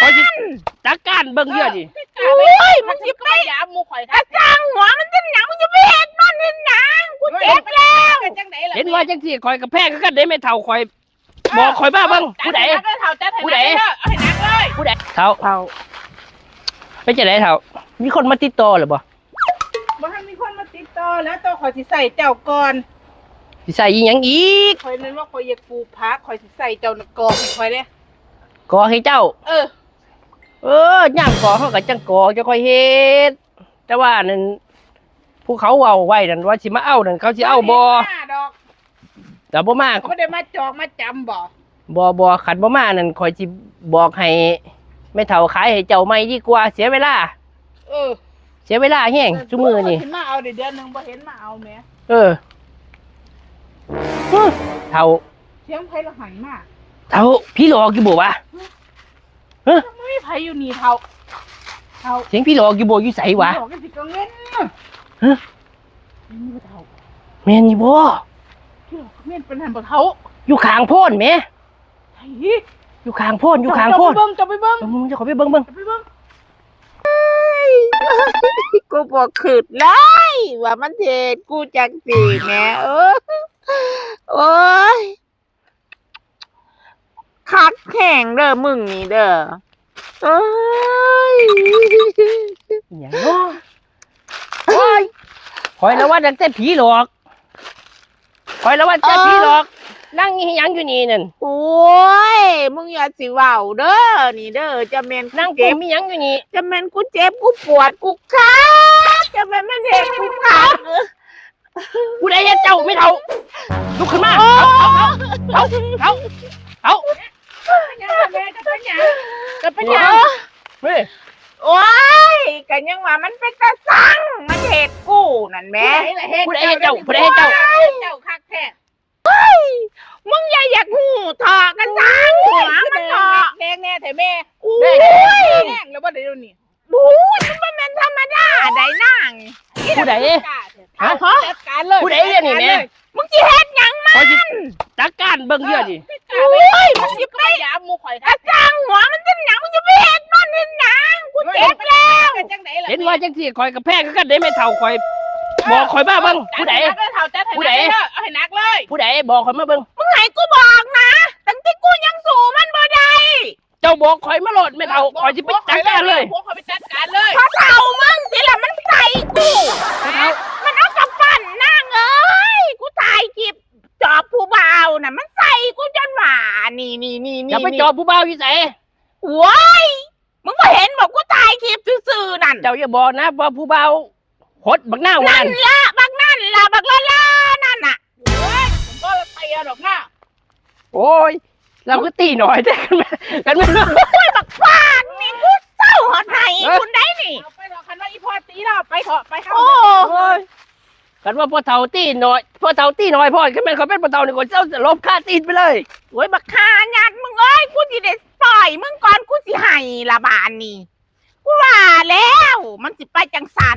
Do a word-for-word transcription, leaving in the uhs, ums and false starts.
ข่อยสิจัดการเบิ่งเด้อนี่ โอ้ย มึงสิไป ยามหมู่ข่อย กระซังหัวมันเป็นหยัง มึงจะไปเฮ็ดมันเฮ็ดหยัง กูเจ็บแล้ว เห็นว่าจังซี่ ข่อยก็แพงคือกันเด้แม่เฒ่า ข่อย บอกข่อยมาเบิ่ง ผู้ใด จัดให้หนักเลยเฒ่า จัดให้หนักเลย ผู้ใด เด้อ เอาให้หนักเลย ผู้ใด เฒ่า เฒ่า เป็นจังได๋เฒ่า มีคนมาติดต่อหรือบ่ บ่ทันมีคนมาติดต่อแล้ว แต่ข่อยสิใส่เจ้าก่อน สิใส่อีหยังอีก ข่อยแม่นว่าข่อยอยากปลูกผัก ข่อยสิใส่เจ้าน่ะกอกให้ข่อยเด้ กอกให้เจ้า เออ เออ ยามกอกเฮาก็จั่งกอก จั่งค่อยเฮ็ด แต่ว่าอันนั้น ผู้เขาเว้าไว้นั่นว่าสิมาเอานั่น เขาสิเอาบ่ บ่เห็นมาดอก แต่บ่มา บ่ได้มาจอกมาจำบ่ บ่ บ่ คันบ่มานั่น ข่อยสิบอกให้แม่เฒ่าขายให้เจ้าใหม่ดีกว่า เสียเวลา เออ เสียเวลาแฮง เออ ซุมื้อนี่ สิมาเอาได้เดือนหนึ่งบ่เห็นมาเอาแหม เออ เฮ้อ เฒ่า เสียงไผละหันมา เฒ่า ผีหลอกอยู่บ่วะ ฮะ ไม่มีไผอยู่นี่เฒ่า เฒ่า เสียงผีหลอกอยู่บ่ อยู่ไสวะ ผีหลอกกันสิกังเว้น ฮะ นี่บ่เฒ่า แม่นอยู่บ่ ผีหลอกแม่นปานนั้นบ่เฒ่า อยู่ข้างโพนแหม ไผ อยู่ข้างโพน อยู่ข้างโพน เจ้าไปเบิ่ง เจ้าไปเบิ่ง เออ มึงจะขอไปเบิ่งเบิ่ง เจ้าไปเบิ่ง กูบ่คิดเลย ว่ามันสิเฮ็ดกูจังซี่แหม เออ โอ้ย คักแฮงเด้อมึงนี่เด้อ เอ้ย อิหยังเนาะ โอ้ย ข่อยละว่าตั้งแต่ผีหลอก ข่อยละว่าแต่ผีหลอก นั่งอีหยังอยู่นี่นั่น โอ้ย มึงอย่าสิเว้าเด้อ นี่เด้อ จะแม่นกู นั่ง เจ็บ กุมอีหยังอยู่นี่ จะแม่นกูเจ็บ กูปวด กูคัก จะแม่นมันเฮ็ดกูคัก ผู้ใดเฮ็ดเจ้าแม่เฒ่า ลุกขึ้นมา เฒ่า เฒ่า เฒ่า เฒ่า เฒ่า เป็นหยังแม่ จะเป็นหยัง จะเป็นหยัง นี่ โอ้ย ก็ยังว่ามันเป็นตาซัง มันเฮ็ดกูนั่นแหม ผู้ใดล่ะเฮ็ด ผู้ใดเฮ็ดเจ้า ผู้ใดเฮ็ดเจ้า เจ้าคักแท้ เฮ้ย มึงอย่าอยากฮู้เถาะ กระซังหัวมันเถาะ แดงแน่แท้แม่ อุ้ย แดงแล้วบ่ได้เดี๋ยวนี้ อุ้ย มันบ่แม่นธรรมดาใด๋นาง ผู้ใด ฮะ จัดการเลย ผู้ใดเนี่ยนี่แม่ มึงสิเฮ็ดหยังมัน ข่อยสิจัดการเบิ่งเดี๋ยวนี้ อุ้ย มึงสิไป ยามหมู่ข่อย กระซังหัวมันเป็นหยัง มึงจะไปเฮ็ดมันเฮ็ดหยัง กูเจ็บแล้ว เห็นว่าจังซี่ ข่อยก็แพงคือกันเด้แม่เฒ่า ข่อย บอกข่อยมาเบิ่ง ผู้ใด จัดให้หนักเลยเฒ่า จัดให้หนักเลยเด้อ ผู้ใด เอาให้หนักเลย ผู้ใด บอกข่อยมาเบิ่ง มึงให้กูบอกนะ ตั้งแต่กูยังสู้มันบ่ได้ เจ้าบอกข่อยมาโลดแม่เฒ่า เออ บอก ข่อยสิไปจัดการเลย บอกข่อยไปจัดการเลย พ่อเฒ่ามึงสิล่ะมันใส่กู พ่อเฒ่า มันเอากำปั้นนางเอ้ย กูถ่ายคลิปจอบผู้บ่าวน่ะ มันใส่กูจนว่า นี่ นี่ นี่ นี่ อย่าไปจอบผู้บ่าวอยู่ไส โว้ย มึงบ่เห็นบอกกูถ่ายคลิปซื่อๆนั่น เจ้าอย่าบอกนะว่าผู้บ่าวหดบักนาวนั่น นั่นละ บักนั่นละ บักละลานั่นน่ะ โอ้ย มันก็ละเตียดอกนะ โอ้ย เราก็ตีหน่อยแต่กันแม่ กันแม่ โอ้ย บักฟาดนี่กูเศร้าหดไหน เออ คุณได้นี่ เอาไปเถาะ คันว่าอีพ่อตีเราไปเถาะ ไปเข้า โอ้ โอ้ย กันว่าพ่อเฒ่าตีหน่อย พ่อเฒ่าตีหน่อย พ่อ คันแม่นเขาเป็นพ่อเฒ่านี่ก็เจ้าจะลบค่าตีนไปเลย โอ้ย บักห่าหยาดมึงเอ้ย กูสิได้ปล่อยมึงก่อน กูสิให้ละบาดนี่ กูว่าแล้ว มันสิไปจังซั่น